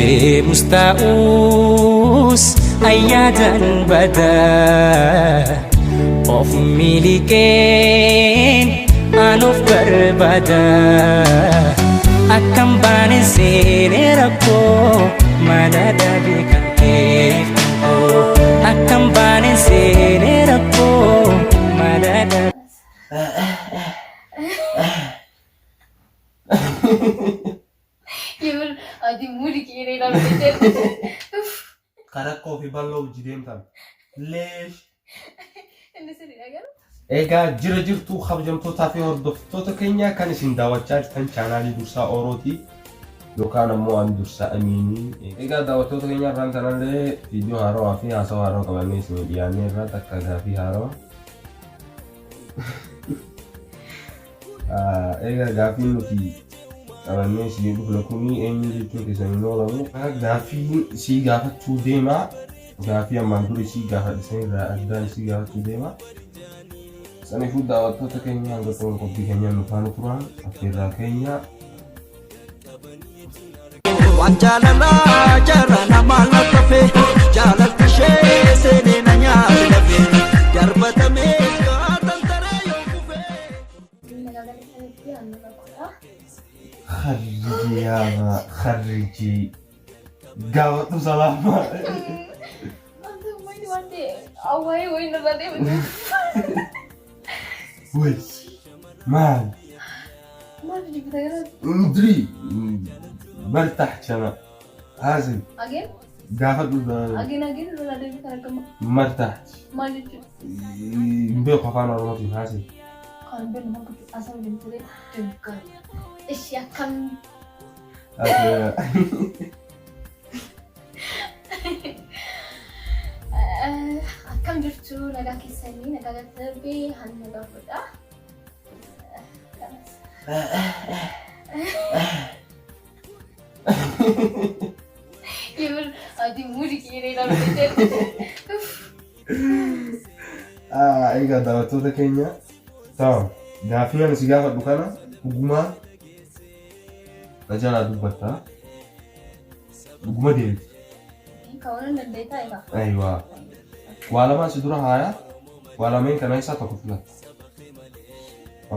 Deemus taa'us ayyaadan bada of miliqeen an of barbaada akkam baane seenee rakkoo mala dhabe kan keef kan koo akkam baane seenee rakkoo mala dhabe. Yemir ati mudi kiyya ilaalu jedhe. Ka rakkoo fi bal'oo wajji deemtan. Leesh. Inni sirriidha garuu. Egaa jira jirtu kabajamtootaa fi hordoftoota keenya kan isin daawwachaa jirtan chaanaalii Dursaa Orooti yookaan ammoo an Dursaa Amiinii. Egaa daawwattoota keenya irraan tanallee viidiyoo haarawaa fi haasawa haarawaa qabannee isinii dhiyaannee irraa takka gaafii haarawaa. Egaa gaaffiin nuti qabannee isinii dhufne kuni eenyu jechuun keessan hin oolamu. Gaaffiin isii gaafachuu deema. Gaaffii ammaan dura isii gaafadhe sanirraa addaan isii gaafachuu deema. Saniifuu daawwattoota keenya hanga xumura qophii keenyaa nu faana turaa. Affeerraa keenya. Waan jaalalaa jaarraa namaa lakkafe jaalalti ishee seenee na nyaate lafe darbatamees gaatan taree yoo kufe. Nagaa galatti aannan godha. Kharrijii yaaba kharrijii. Gaafadhu salaama. Wanta uummanni waan ta'e awwaayee wayii nurra deemu. Wai. Maal? Maal jibbita garuu? Ndri. Bartax jana. Haazin. Ageen Gaafadhu. ageen ageen nurra deemu kan argamu. Martax. Maal jechuudha? Hin beeku afaan Oromootiin haazin. Kan beeknu maal gochuu asawu deemtee doggaa. Ishi akkam Akkam jirtu nagaa keessanii nagaa galata darbee hanna nagaa fudhaa. Yemir ati mudi kiyya ilaalu jedhe. Egaa daawwattoota keenya tamam gaaffii ani si gaafadhu kana dhugumaa na jalaa dubbatta. Dhuguma deebifta. Ka'uun hin dandeettaa egaa. Ayiwaa. Waa lamaan si dura haaya. Waa lameen kana isaa tokko filatta.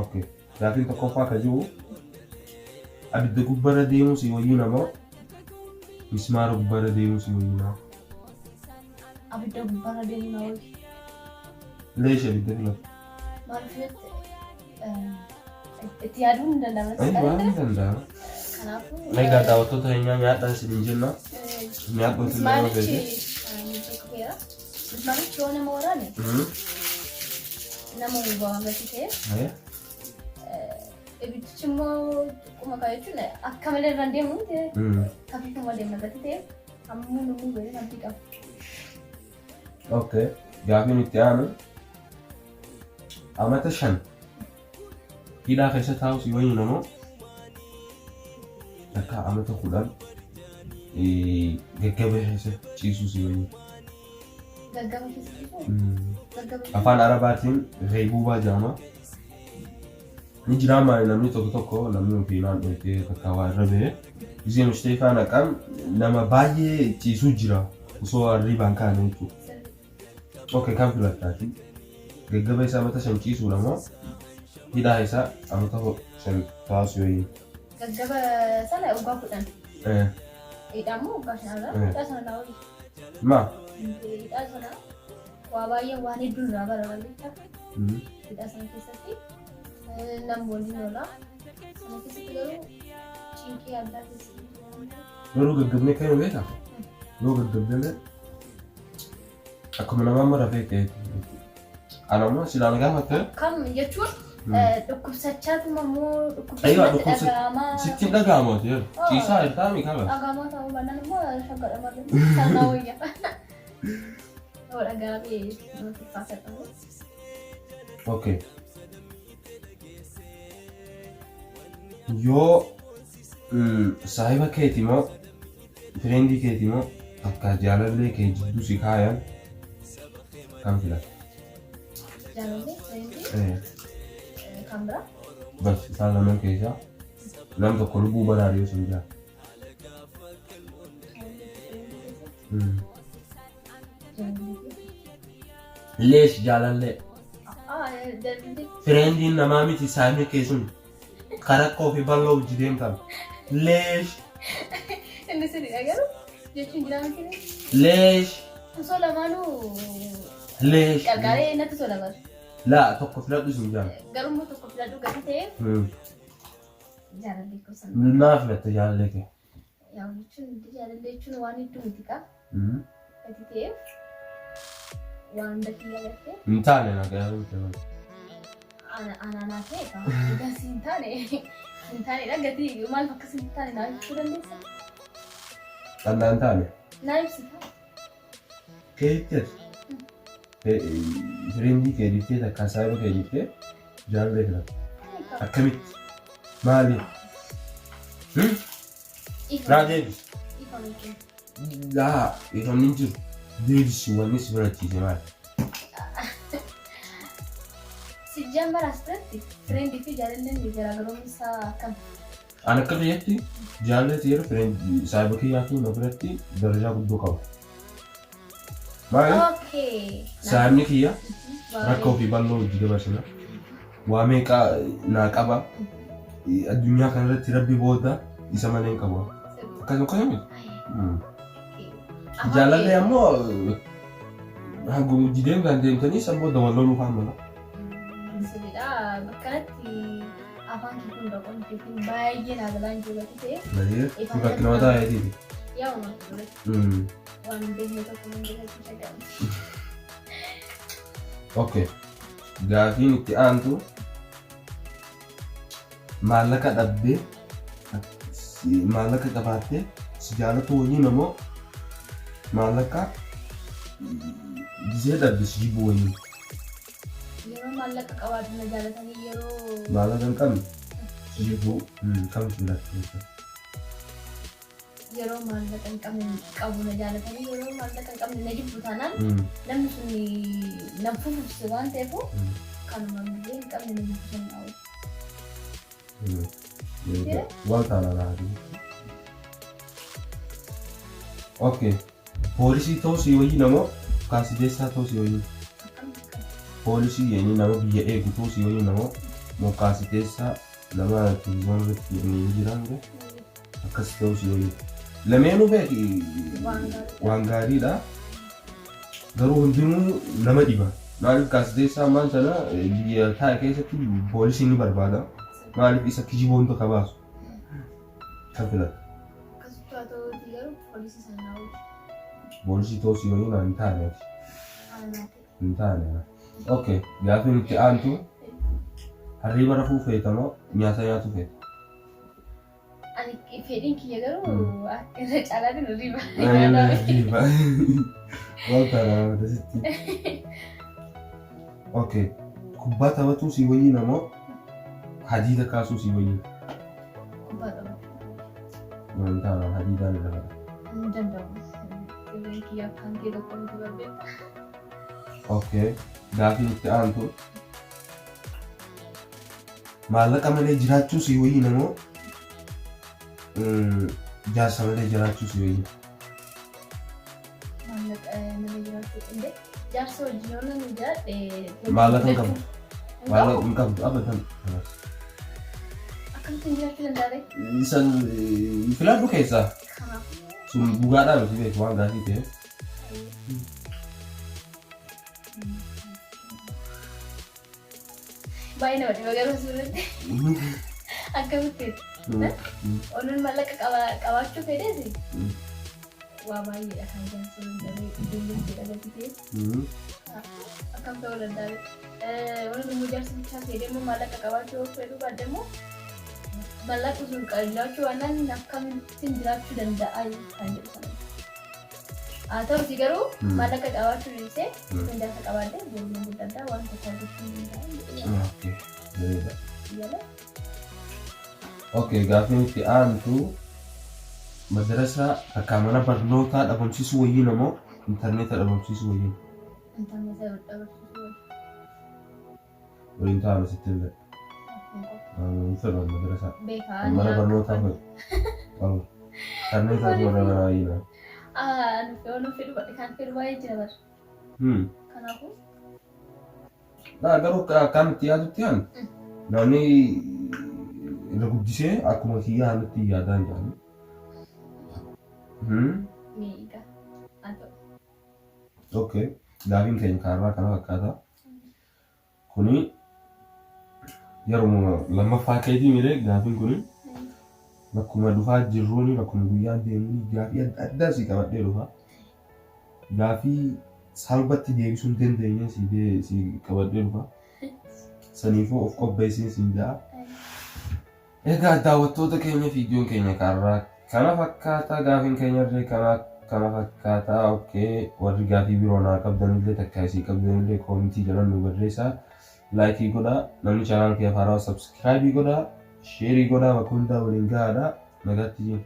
Okay. Gaaffiin tokkoffaa ka jiru abidda gubbarra deemuu si wayyina moo mismaara gubbarra deemuu si wayyina? Abidda gubbaarra deemuu na wayya. Leesh abidda filatta. Maaliif jette itti yaaduun hin danda'amu. Ayiwaa ni danda'ama. Kanaafuu Egaa daawwattoota keenyaa nyaadhaan isiniin jenna. Nyaadhuun illee yoo mismaarichi feete. kufeera. Mismaarichi yoo nama waraane nama hubaa gatii ta'e ibiddichi immoo xiqquma kaa jechuun akka malee irra hin deemu kafiifuma deemna gatii ta'e hammuu nu mubee abdii qaba. Okay. Gaafiin itti aanu amata 5 hidhaa keessa taa'u si wayyu namoo takka amata 10 gaggaba keessa ciisuu si wayyu. Gaggaba keessa ciisuu? Gaggaba Afaan Arabaatiin gheeybuubaa jedhama. Ni jiraa maali namni tokko tokko namni ofii naan dhoytee takka waa irra bahe gisee mishiteefaa naqan nama baay'ee ciisuu jira osoo arriibaan kaane jechuudha. Ok kam filattaati? Gaggaba isaa amata 5 ciisuudha moo hidhaa isaa amata 5 taasuu wayii? Gaggaba sana waggaa 10. Hidhaa immoo waggaa 5 irraa. Hidhaa sana naa wayya. Ma? Hidhaa sana waa baay'ee waan hedduun irraa barama jecha. Hidhaa sana keessatti nam waliin oola. Sana keessatti garuu cinqii addaa keessa. Garuu gaggabnee kan beekaa? Yoo gaggabdellee akkuma nama amma rafee ka'e. Ana immoo silaa na gaafatte. Kam jechuun dhukkubsachaatuma immoo Aywa dhukkubsatti dhukkubsa dhaga'amaa. sitti hin dhaga'amu ati yeroo. Ciisaa jirtaa mi kala. Dhaga'amaa ta'uu baannaan immoo shaggadha malee. Sanaa wayya. Yoo dhaga'ame namatti ulfaata qabu. Okay. Yoo saahiba keeti moo Fireendii keeti moo takka jaalallee kee jidduu si kaayan kam filatta? Jaalallee fireendii kan biraa. Bas isaan lameen keessaa nam tokko lubbuu baraari yoo sin jaa. Jaalallee. Leesh jaalallee. Jaalallee. Friendiin namaa miti saayibni kee sun karakkoo fi bal'oo hojii deemtan. Leesh Inni sirriidha garuu jechuun jiraa miti. leesh Osoo lamaanuu leesh. gargaaree natti tola bara. Laa tokko filadhu sin jaan. Garuu immoo tokko filadhu gadi ta'eef jaalallee gosa. Naa filatte jaalallee kee. Yaa jechuun jaalallee jechuun waan hedduu miti qaba. Gadi ta'eef waan hunda kiyya gartee Hin taane na gahaa miti. Anaanaa ta'e egaa si hin taane hin taanedha gatii maaliif akkas hin taane naa ibsuu dandeessa? Dhannaa hin taane. Naa ibsita. Keetti ati. Friendii kee dhiiftee takkaa saayiba kee dhiiftee jaalallee filatte. Akkamitti? Maaliif? Naa deebisi. Laa ifamni hin jiru. Deebisi wanni si birachiise maali? Sijjaan as biratti friendii fi jaalalleen garaagarummaan isaa akkam? An akka biyyatti jaalallee yeroo friendii saayiba kiyyaa fi na biratti darajaa guddoo qaba. Maaliif? Saayibni kiyya rakkoo fi bal'oo hojii dabarsina. Waa meeqa naa qaba. Addunyaa kanarratti rabbi booda isa malee hin qabu. Akkasuma akkasuma miti. Jaalallee ammoo hanguma hojii deemtan deemtanii san booda wal loluu faan mala. Sirriidha. Bakka kanatti afaan kee kun boqonnaa keetiin baay'ee naa galaan jiru gatii ta'e. Baay'ee rakkina mataa eetiiti. Yaa uummata waan hin beekne tokko hin beekne shaggamu. Okay. Gaafiin itti aantu maallaqa dhabdee maallaqa qabaattee si jaalatu wayii namoo maallaqa gisee dhabde si jibbu wayii. Yeroo maallaqa qabaatu na jaalatanii yeroo Maallaqa hin qabne si jibbu kamtu filatte jechuudha. Yeroo maallaqa hin qabne qabu na jaalatanii yeroo maallaqa hin qabne na jibbu taanaan namni sun na fufufse waan ta'eef kanuma illee hin qabne na jibbu sana dhawu. Waan taana laati. Okay. Poolisii ta'uu si wayii namoo gaazexeessaa ta'uu si wayii. Akkam akkam. Poolisii yennii nama biyya eegu ta'uu si wayii namoo moo gaazexeessaa nama televiziyoona irratti ni jiran akkas ta'uu si wayii. Lameenuu beeki Waan gaariidha. waan gaariidha. Garuu hundinuu nama dhiba. Maaliif gaazexeessaa ammaan sana biyya taa'e keessatti poolisiin ni barbaada. Maaliif isa kijiboo hunda kabaasu. Kan filatu. Akkasitti haa ta'uuti garuu poolisii sana naa wayya. Poolisii ta'uu si wayii hin taane ati. Ana naa ta'e. Hin taane. Okay. Gaafiin itti aantu hirriba rafuu feeta moo nyaata nyaatu feeta? Ani fedhiin kiyya garuu akka irra caalaatiin hirriba. Hirriba. Waan taana akkasitti. Okay. Kubbaa taphatuu si wayii namoo hadiida kaasuu si wayii. Kubbaa taphachuu. Hin taane hadiidaan irra fedha. Hin danda'u. Irreen kiyya akkaan kee tokko miti barbeetta. Okay. Gaafiin itti aantu maallaqa malee jiraachuu si wayii namoo jaarsa malee jiraachuu si wayii. Maallaqa malee jiraachuu qindee jaarsa wajjin yoo namni jiraadhe. Maallaqa hin qabdu. Maallaqa hin qabdu abadan. Akkamittiin jiraachuu danda'a ree? San filadhu keessaa Kanaafuu sun dhugaadhaa miti beeku waan gaafii ta'e. Baay'ee nama dhiba garuu suuratti akkamitti ooluun maallaqa qabaachuu fedhees waa baay'eedha kan jaarsa danda'ee ijoollee gatii ta'e akkam ta'uu danda'a. Ooluun immoo jaarsa bichaa fedhe immoo maallaqa qabaachuu fedhuu baadhe immoo maallaqa sun jiraachuu waannaan akkamittiin jiraachuu danda'a kan jedhu sana. Haa ta'uti garuu maallaqa qabaachuu dhiisee sun jaarsa qabaadhe boru guddadhaa waan tokko argachuu hin danda'u. Okay. Bareeda. Yala. Okay, gaafiin itti aantu madarasa takkaa mana barnootaa dhabamsiisuu wayii namoo intarneeta dhabamsiisuu wayii. Intarneeta dhabamsiisuu wayii. Waliin taa'an sitti illee. Hin fedhu madarasa. Beekaa. Mana barnootaa fedhu. Intarneetaatu warra manaa wayii nama. Ani fedhu kan fedhu baay'ee jira bara. Kanaafuu Laa garuu akkaan itti yaadutti aan namni irra guddisee akkuma kiyyaa haalatti yaadaa hin jedhamu. Miidha. Haa ta'u. Okay. Gaafiin keenya kanarraa kana fakkaata. Kuni yeruma lammaffaa keetii miree gaafiin kuni bakkuma dhufaa jirruuni bakkuma guyyaan deemuuni gaafii adda addaa si qabadhee dhufa. Gaafii salphatti deebisuu hin dandeenye si qabadhee dhufa. Saniifuu of qopheessiin siin ja'a. Egaa daawwattoota keenya, viidiyoon keenya kanarraa kana fakkaata, gaafiin keenya illee kana fakkaata. Okay, warri gaafii biroo naa qabdanillee, takka isii qabdanillee, koomentii jalan nu barreessaa. Like godhaa, namni channel kee haarawaa subscribe godhaa, share godhaa, bakka hundaa waliin gahaadha. Nagaatti jiru.